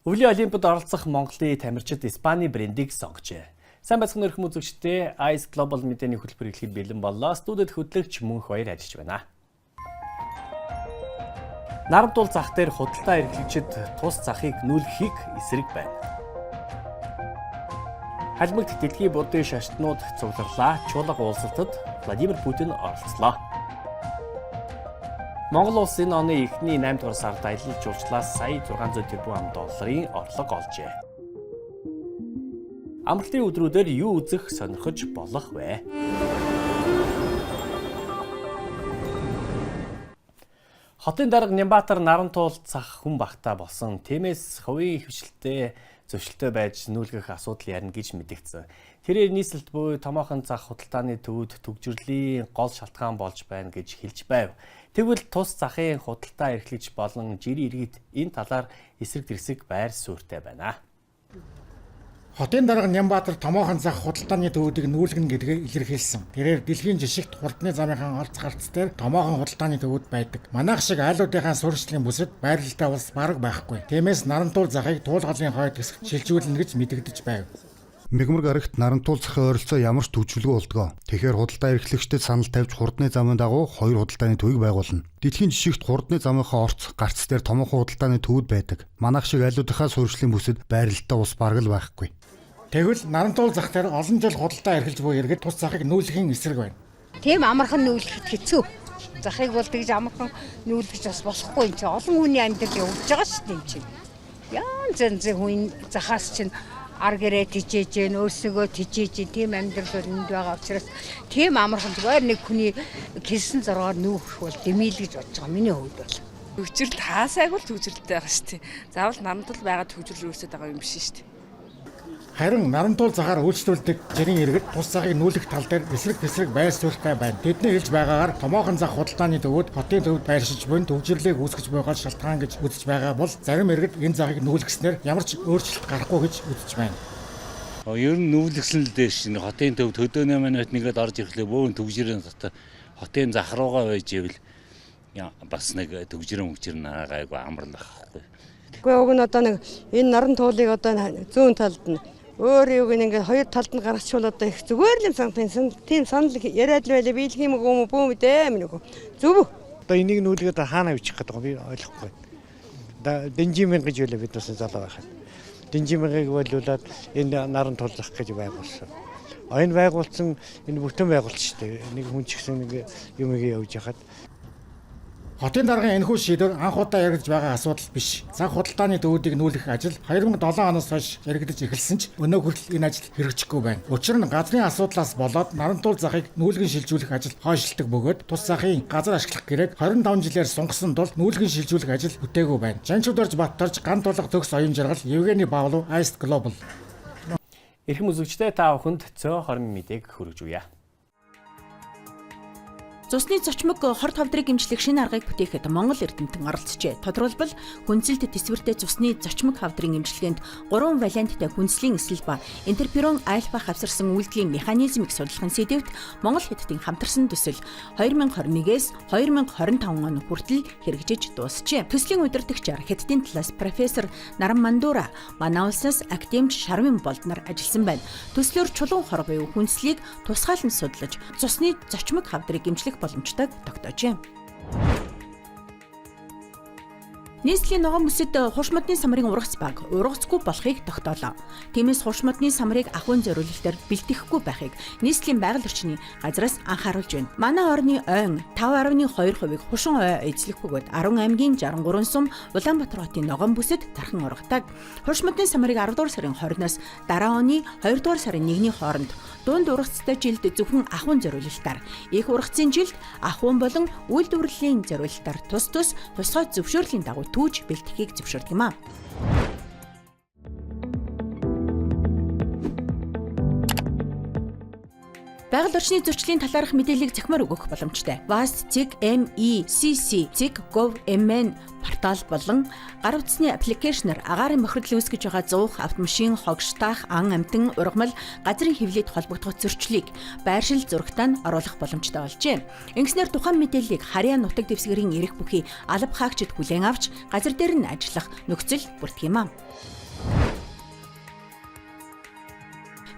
Өвлийн Олимпиад оролцох Монголын тамирчид Испани брендийг сонгожээ. Сайн байцгаана уу, эрхэм үзэгчдээ. Ice Global мэдээний хөтөлбөр эхлэхэд бэлэн боллоо. Студид хөтлөгч Мөнх Баяр ажиллаж байна. Нарантуул зах дээр худалдаа эрхлэгчид тус захыг нүүлгэхийг эсрэг байна. Халимагт дэлхийн буддын шашинууд цугларлаа. Чуулга уулзалтад Владимир Путин оролцлоо. Монгол улс энэ оны эхний 8 дугаар сард аялал жуулчлалаас сая 600 тэрбум ам долларын орлого олжээ. Амралтын өдрүүдээр юу үзэх сонирхож болох вэ? Хотын дарга Нямбатар Нарантуул зах хүн багтаа болсон. Тиймээс хувийн хэвшилтэй зөрчилтэй байж нүүлгэх асуудал ярина гэж мэдэгдсэн. Тэрээр нийслэлд буй томоохон зах худалдааны төвд түгжрэлийн гол шалтгаан болж байна гэж хэлж байв. Тэгвэл тус захын худалдаа эрхлэгч болон жирийн иргэд энэ талаар эсрэг тэрсэг байр суурьтай байна. Хотын дарга Нямбатар томоохон зах худалдааны төвүүдийг нүүлгэнэ гэдгээ илэрхийлсэн. Тэрээр дэлхийн жишигт хурдны замынхаа орц гарц дээр томоохон худалдааны төвүүд байдаг. Манайх шиг айлуудынхаа суурьшлагын бүсэд байрлалтай улс бараг байхгүй. Тиймээс Нарантуул захыг Туулгалын хойд хэсэгт шилжүүлнэ гэж мэдэгдэж байв. Мегмар гарагт Нарантуул захын ойролцоо ямар ч түгжрэлгүй болдгоо. Тэгэхээр худалдаа эрхлэгчдэд санал тавьж хурдны замын дагуу хоёр худалдааны төвийг байгуулна. Дэлхийн жишигт хурдны замынхаа орц гарц дээр томоохон худалдааны төвүүд байдаг. Манайх шиг айлуудынхаа суурьшлийн бүсэд байрлалтай улс бараг л байхгүй. Тэгвэл Нарантуул зах дээр олон жил худалдаа эрхэлж буй иргэд тус захыг нүүлгэхийн эсрэг байна. Тийм амархан нүүлгэхэд хэцүү. Захыг бол тэгж амархан нүүлгэж бас болохгүй юм чинь. Олон хүний амьдрал явж байгаа шүү дээ юм чинь. Янз янзын хүн захаас чинь ар гэрээ тижээж гэн, өөрсгөө тижээж гэн, тийм амьдрал бол энд байгаа учраас тийм амархан зүгээр нэг хүний хэлсэн зоргоор нүүх бол дэмийл гэж бодож байгаа миний хувьд бол. Төгжрөл хаасайг л төгжрөлтэй байгаа шүү дээ. Заавал Нарантуул байгаа төгжрөл үүсээд байгаа юм биш шүү дээ. Харин Нарантуул захаар үйлчлүүлдэг жирийн иргэд тус захыг нүүлгэх тал дээр эсрэг тэсрэг байр суурьтай байна. Тэдний хэлж байгаагаар томоохон зах худалдааны төвүүд хотын төвд байршиж буй төвжирлийг үүсгэж буй гол шалтгаан гэж үзэж байгаа бол зарим иргэд энэ захыг нүүлгэснээр ямар ч өөрчлөлт гарахгүй гэж үзэж байна. Ер нь нүүлгэсэн л дээш чинь хотын төв төдөөний маань нэгээд орж ирэхлээр бөөн төвжирэн дотор хотын зах руугаа байж ивэл бас нэг төвжирэн мөгжирэн гайгүй амарлах байхгүй. Гэхдээ уг нь одоо нэг энэ Нарантуулыг одоо зүүн талд нь өөр юуг ингээд хоёр талд нь гаргачвал одоо их зүгээр л юм санагдсан. Тийм санал яриад л байлаа. Биелэх юм уу бүү мэдээ минь үгүй. Зөв. Одоо энийг нүүлгээд хаана авчих гэдэг юм би ойлгохгүй. Одоо Дэнжимэн гэж байлаа бид бас залуу байхад. Дэнжимэнгийг болиулаад энэ Нарантуул зах гэж байгуулсан. Энэ байгуулсан энэ бүтэн байгуулалт шүү дээ. Нэг хүн ч гэсэн нэг юм явж яхад. Хотын даргын энэхүү шийдвэр анх удаа яригдж байгаа асуудал биш. Зах худалдааны төвүүдийг нүүлгэх ажил 2007 оноос хойш яригдаж эхэлсэн ч өнөө хүртэл энэ ажил хэрэгжихгүй байна. Учир нь газрын асуудлаас болоод Нарантуул захыг нүүлгэн шилжүүлэх ажил хойшилдаг бөгөөд тус захын газар ашиглах гэрээг 25 жилээр сунгасан тул нүүлгэн шилжүүлэх ажил бүтээгүй байна. Жанчудорж Баттарж, Ган тулга төгс оюун жаргал, Евгений Павлов, Ice Global. Эрхэм үзэгчдээ, та бүхэнд цөөн хормын мэдээг хүргэж өгье. Цусны зочмог хорт хавдрыг эмчлэх шинэ аргыг бүтээхэд Монгол эрдэмтэн оролцжээ. Тодорхойлбол хүнцэлт тэсвэртэй цусны зочмог хавдрын эмчилгээнд 3 валенттай хүнслийн эсэл ба интерферон альфа хавсарсан үйлдэлийн механизмыг судлахын сэдэвт Монгол Хятадын хамтарсан төсөл 2021-ээс 2025 он хүртэл хэрэгжиж дуусжээ. Төслийн удирдагчаар Хятадын талаас профессор Наран Мандура, манай улсаас академич Шарвин Болднор ажилласан байна. Төслөөр чулуун хор буюу хүнслийг тусгаалan судлаж цусны зочмог хавдрыг эмчлэх боломжтойг тогтоожээ. Нийслэлийн ногоон бүсэд хурш модны самрын ургац баг ургацгүй болохыг тогтоолоо. Тиймээс хурш модны самрыг ахуйн зориулалтаар бэлтгэхгүй байхыг нийслэлийн байгаль орчны газраас анхааруулж байна. Манай орны ойн 5.2%-ийг хушин ой эзлэх бөгөөд 10 аймгийн 63 сум Улаанбаатар хотын ногоон бүсэд тархан ургадаг. Хурш модны самрыг 10 дугаар сарын 20-наас дараа оны 2 дугаар сарын 1-ний хооронд дунд ургацтай жилд зөвхөн ахуйн зориулалтаар, их ургацын жилд ахуйн болон үйлдвэрлэлийн зориулалтаар тус тус тусгай зөвшөөрлийн дагуу түүж бэлтгэхийг зөвшөөрдөг юм а. Байгаль орчны зөрчлийн талаарх мэдээллийг цахимаар өгөх боломжтой. VAS.MECC.gov.mn портал болон гар утасны аппликейшнаар агаарын бохирдол үүсгэж байгаа зуух, автомашин, хогш, таах, ан амьтан, ургамал, газрын хэвлэлд холбогдох зөрчлийг байршил зурагтаа нь оруулах боломжтой болжээ. Ингэснээр тухайн мэдээллийг харьяа нутаг дэвсгэрийн эрх бүхий алба хаагчид хүлээн авч газар дээр нь ажиллах нөхцөл бүрдэх юм а.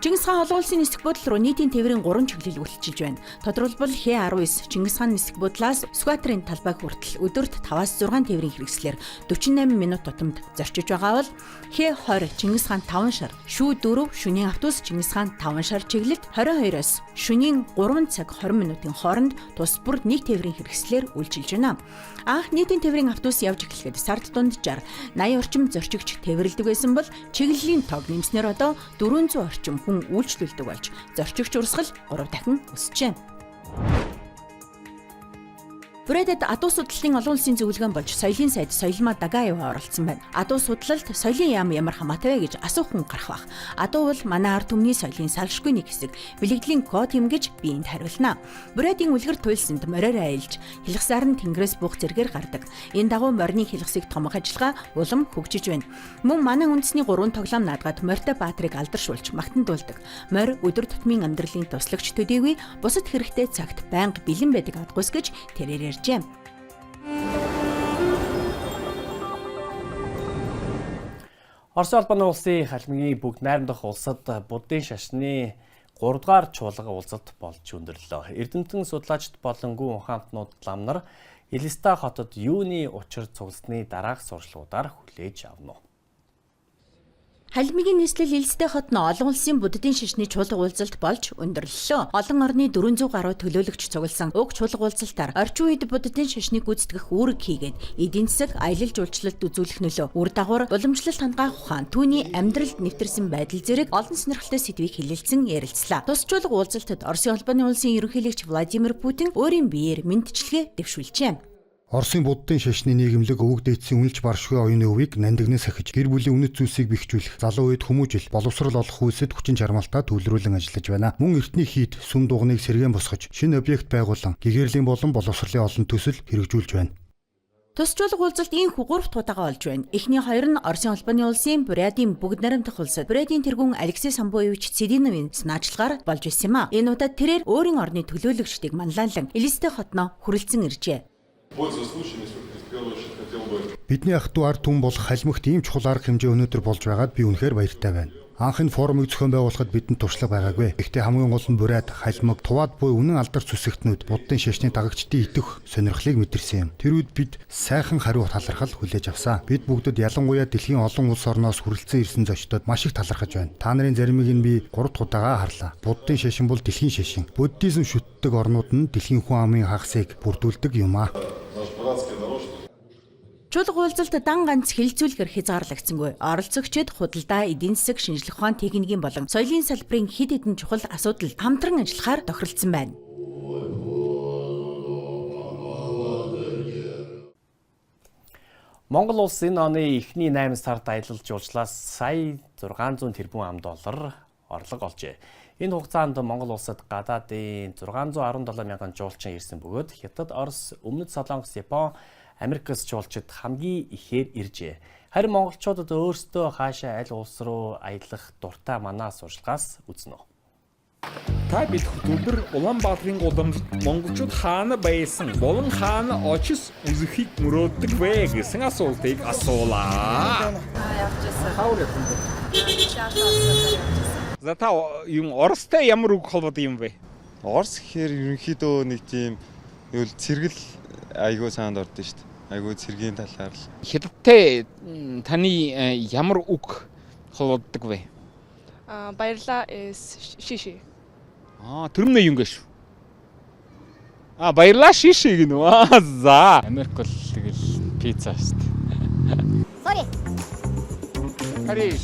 Чингис хаан олон улсын нисэх буудлын руу нийтийн тээврийн 3 чиглэл үйлчилж байна. Тодорхойлбол Х19 Чингис хаан нисэх буудлаас Сүхбаатарын талбайг хүртэл өдөрт 5-аас 6 тээврийн хэрэгслээр 48 минут тутамд зорчиж байгаа бол Х20 Чингис хаан 5 шар, Шүү 4 шөнийн автобус Чингис хаан 5 шар чиглэлд 22-оос шөнийн 3 цаг 20 минутын хооронд тус бүр нэг тээврийн хэрэгслээр үйлчилж байна. Анх нийтийн тээврийн автобус явж эхлэхэд сард дунджаар 80 орчим зорчигч тээвэрлэдэг байсан бол чиглэлийн тоог нэмснээр одоо 400 орчим хүн үйлчлүүлдэг болж зорчигч урсгал 3 дахин өсжээ. Бүрээдэд адуу судлалын олон улсын зөвлөгөөн болж соёлын сайд Соёлмаа Дагаева оролцсон байна. Адуу судлалд соёлын яам ямар хамаатай вэ гэж асуух хүн гарах бах. Адуу бол манай ард түмний соёлын салшгүй нэг хэсэг. Бэлгэдлийн код юм гэж би энд хариулна. Бүрээдийн үлгэр туйлсанд мориор айлж, хялгасаар нь тэнгэрээс буух зэргээр гардаг. Энэ дагуу морины хялгасыг томох ажиллагаа улам хөгжиж байна. Мөн манай үндэсний 3 тоглоом наадгаад морьтой баатрыг алдаршуулж магтан дуулдаг. Морь өдөр тутмын амьдралын туслагч төдийгүй бусад хэрэгтэй цагт байнга бэлэн байдаг адгуус гэж тэрээр ярьжээ. Оросын холбооны улсын халимгийн бүгд найрамдах улсад буддын шашны 3 дугаар чуулга уулзалт болж өндөрлөө. Эрдэмтэн судлаачид болон гүн ухаантнууд лам нар Элиста хотод юуны учир цугласны дараах сурчлагуудаар хүлээж авна. Халимгийн нийслэл Элстэй хот нь олон улсын буддын шашны чуулга уулзалт болж өндөрлөлөө. Олон орны 400 гаруй төлөөлөгч цугласан уг чуулга уулзалтаар орчин үед буддын шашныг гүйцэтгэх үүрэг хийгээд эдийн засаг, аялал жуулчлалт үзүүлэх нөлөө, үр дагавар, уламжлалт хангаах ухаан, түүний амьдралд нэвтэрсэн байдал зэрэг олон сонирхолтой сэдвийг хэлэлцэн ярилцлаа. Тус чуулга уулзалтад Оросын холбооны улсын ерөнхийлөгч Владимир Путин өөрийн биеэр мэндчилгээ дэвшүүлжээ. Оросын буддын шашны нийгэмлэг өвөг дээдсийн үнэлж баршгүй оюуны өвийг нандинаас сахиж, гэр бүлийн үнэт зүйлсийг бэхжүүлэх, залуу үед хүмүүжил, боловсрол олох үйлсэд хүчин чармаалтаа төвлөрүүлэн ажиллаж байна. Мөн эртний хийд сүм дугныг сэргээн босгож, шинэ объект байгуулан, гэгэрлийн болон боловсролын олон төсөл хэрэгжүүлж байна. Тус чуулга уулзалт ийнхүү 3 дахь удаага болж байна. Эхний хоёр нь Оросын холбооны улсын Бурятын бүгд найрамдах улсад Бурятын тэргүүн Алексей Самбуевич Цэдиновын санаачлагаар болж ирсэн юм а. Энэ удаад тэрээр өөрийн орны төлөөлөгчдийг манлайлан Элистэй хотноо хүрэлцэн иржээ. Бидний ах トゥ ард түмэн болох халимагт ийм чухал арга хэмжээ өнөөдөр болж байгаад би үнэхээр баяртай байна. Анх энэ форумыг зохион байгуулахад бидэнд туршлага байгаагүй. Гэхдээ хамгийн гол нь Бурят, Халимаг, Туваад буй үнэн алдар зүсэгтнүүд буддын шашны дагагчдын идэвх сонирхлыг мэдэрсэн юм. Тэр үед бид сайхан хариу талархал хүлээж авсан. Бид бүгдэд ялангуяа дэлхийн олон улс орноос хүрэлцэн ирсэн зочдод маш их талархаж байна. Та нарын заримыг нь би 3 дахь удаага харлаа. Буддын шашин бол дэлхийн шашин. Буддизм шүтдэг орнууд нь дэлхийн хүн амын хагасыг бүрдүүлдэг юм аа. Чуулга уулзалт дан ганц хэлцүүлгээр хязгаарлагдсангүй. Оролцогчид худалдаа, эдийн засаг, шинжлэх ухаан, техникийн болон соёлын салбарын хэд хэдэн чухал асуудал хамтран ажиллахаар тохиролцсон байна. Монгол улс энэ оны эхний 8 сард аялал жуулчлалаас сая 600 тэрбум ам доллар орлого олжээ. Энэ хугацаанд Монгол улсад гадаадын 617 мянган жуулчин ирсэн бөгөөд Хятад, Орос, Өмнөд Солонгос, Япон, Америкас жуулчид хамгийн ихээр иржээ. Харин монголчуудад өөрсдөө хаашаа аль улс руу аялах дуртай манай сурчлагаас үзнэ. Та бэлэх хөтөлбөр Улаанбаатарын гудамжид монголчууд хаана байсан болон хаана очиж үзэхийг мөрөөддөг вэ гэсэн асуултыг асуулаа. За та юм Оростой ямар үг холбоотой юм бэ? Орос гэхээр ерөнхийдөө нэг тийм юу л цэргэл айгүй саанд ордон шүү дээ. Айгүй цэргийн талаар л. Хятадтай таны ямар үг холбогддог вэ? Баярлаа is шиши. Аа, тэр нь юм гэж шүү. Аа, баярлаа шиши гэнэ үү? Аа, за. Америк бол тэгэл пицца шүү дээ. Sorry. Хари,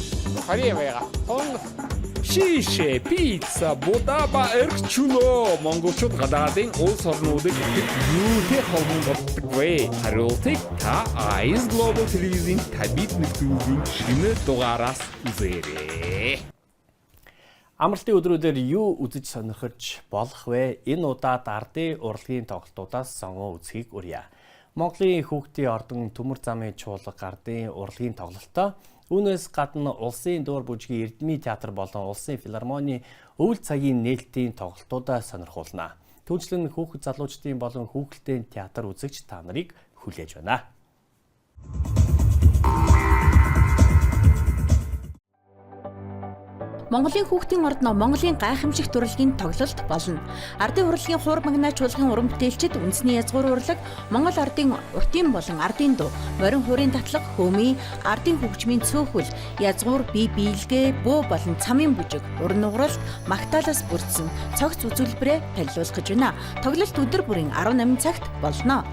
хари яага. Хонгос. Шишэ, пицца, будаба эрх чөлөө. Монголчууд гадаадын улс орнуудыг юутэй холбон боддог вэ? Хариултыг та Ice Global телевизийн табид нэвтрүүлгийн шинэ дугаараас үзээрэй. Амралтын өдрүүдээр юу үзэж сонирхож болох вэ? Энэ удаад ардын урлагийн тоглолтуудаас сонгон үзхийг урья. Монголын хүүхдийн ордон төмөр замын чуулга ардын урлагийн тоглолтоо үүнээс гадна улсын дуур бүжгийн Эрдмийн театр болон улсын филармоны өвөл цагийн нээлтийн тоглолтуудаа сонирхуулна. Түүнчлэн хүүхэд залуучдын болон хүүхэлдэйн театр үзэгч та нарыг хүлээж байна. Монголын хүүхдийн ордноо Монголын гайхамшигт урлагийн тоглолт болно. Ардын урлагийн хуур магнаа чуулган уран бүтээлчид үндэсний язгуур урлаг, Монгол ардын уртын болон ардын дуу, морин хуурын татлага, хөөмий, ардын хөгжмийн цөөхөл, язгуур, бие биелгээ, бөө болон цамын бүжиг, уран нугаралт, магтаалаас бүрдсэн цогц үзүүлбэрээ танилцуулах гэж байна. Тоглолт өдөр бүрийн 18 цагт болно.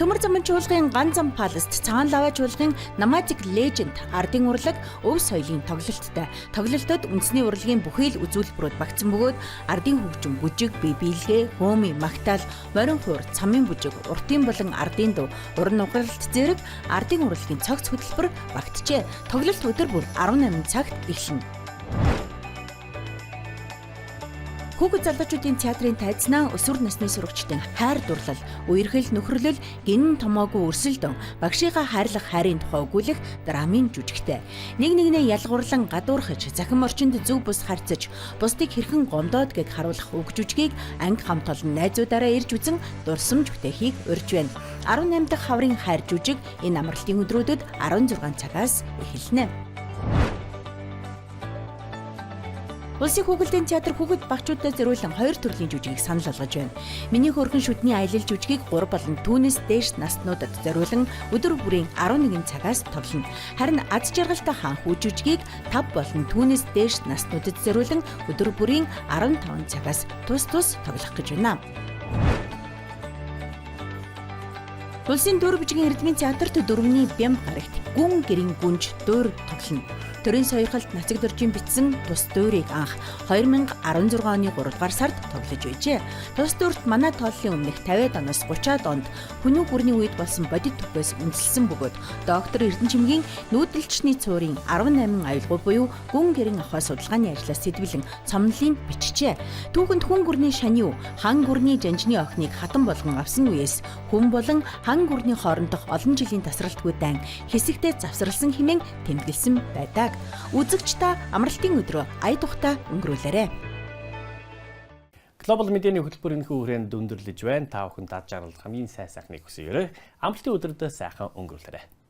Төмөр замын чуулгын Ган зам Паласт Цагаан лаваа чуулгын Намазик Legend ардын урлаг өв соёлын тоглолттой. Тоглолтод үндэсний урлагийн бүхий л үзүүлбэрүүд багтсан бөгөөд ардын хөгжим, бүжиг, бие биелгээ, хөөмий, магтаал, морин хуур, цамын бүжиг, уртын болон ардын дуу, уран нугаралт зэрэг ардын урлагийн цогц хөтөлбөр багтжээ. Тоглолт өдөр бүр 18 цагт эхэлнэ. Хүүхэд залуучуудын театрын тайзнаа өсвөр насны сурагчдын хайр дурлал, үерхэл нөхөрлөл, гинэн томоогүй өрсөлдөн, багшийгаа хайрлах хайрын тухай өгүүлэх драмын жүжигтэй. Нэг нэгнээ ялгуурлан гадуурхаж, захим орчинд зөв бус харьцаж, бусдыг хэрхэн гомдоодгийг харуулах үг жүжигийг анги хамт олон найзуудаараа ирж үзэн дурсамж бүтээхийг урьж байна. 18 дахь хаврын хайр жүжиг энэ амралтын өдрүүдэд 16 цагаас эхэлнэ. Улсын хүүхэлдэйн театр хүүхэд багчуудад зориулан хоёр төрлийн жүжигийг санал болгож байна. Миний хөөрхөн шүдний аялал жүжигийг 3 болон түүнээс дээш наснуудад зориулан өдөр бүрийн 11 цагаас тоглоно. Харин аз жаргалтай хаан хүү жүжигийг 5 болон түүнээс дээш наснуудад зориулан өдөр бүрийн 15 цагаас тус тус тоглох гэж байна. Улсын дүүр бүжгийн Эрдмийн театрт дөрвний бям гарагт гүн гэрийн гүнж дуур тоглоно. Төрийн сойрхолд Нацаг доржийн бичсэн тус дуурийг анх 2016 оны 3 дугаар сард тоглож байжээ. Тус дуурт манай тооллын өмнөх 50-ад оноос 30-ад онд хүнүү гүрний үед болсон бодит түүхээс үндэслэсэн бөгөөд доктор Эрдэнэчимгийн нүүдэлчний цуурын 18 аюулгүй буюу гүн гэрэн авхаа судалгааны ажлаас сэтвэлэн цомнолыг бичжээ. Түүхэнд хүн гүрний шаниу, хан гүрний жанжны охиныг хатан болгон авсан үеэс хүн болон хан гүрний хоорондох олон жилийн тасралтгүй дайн хэсэгтээ завсарласан хэмээн тэмдэглэсэн байдаг. Үзэгч та амралтын өдрөө ая тухтай өнгөрүүлээрэй. Глобал мэдээний хөтөлбөр энэхүү хүрээнд өндөрлөж байна. Та бүхэн дад жаргал хамгийн сайн сайхныг хүсье. Амралтын өдрөдөө сайхан өнгөрүүлээрэй.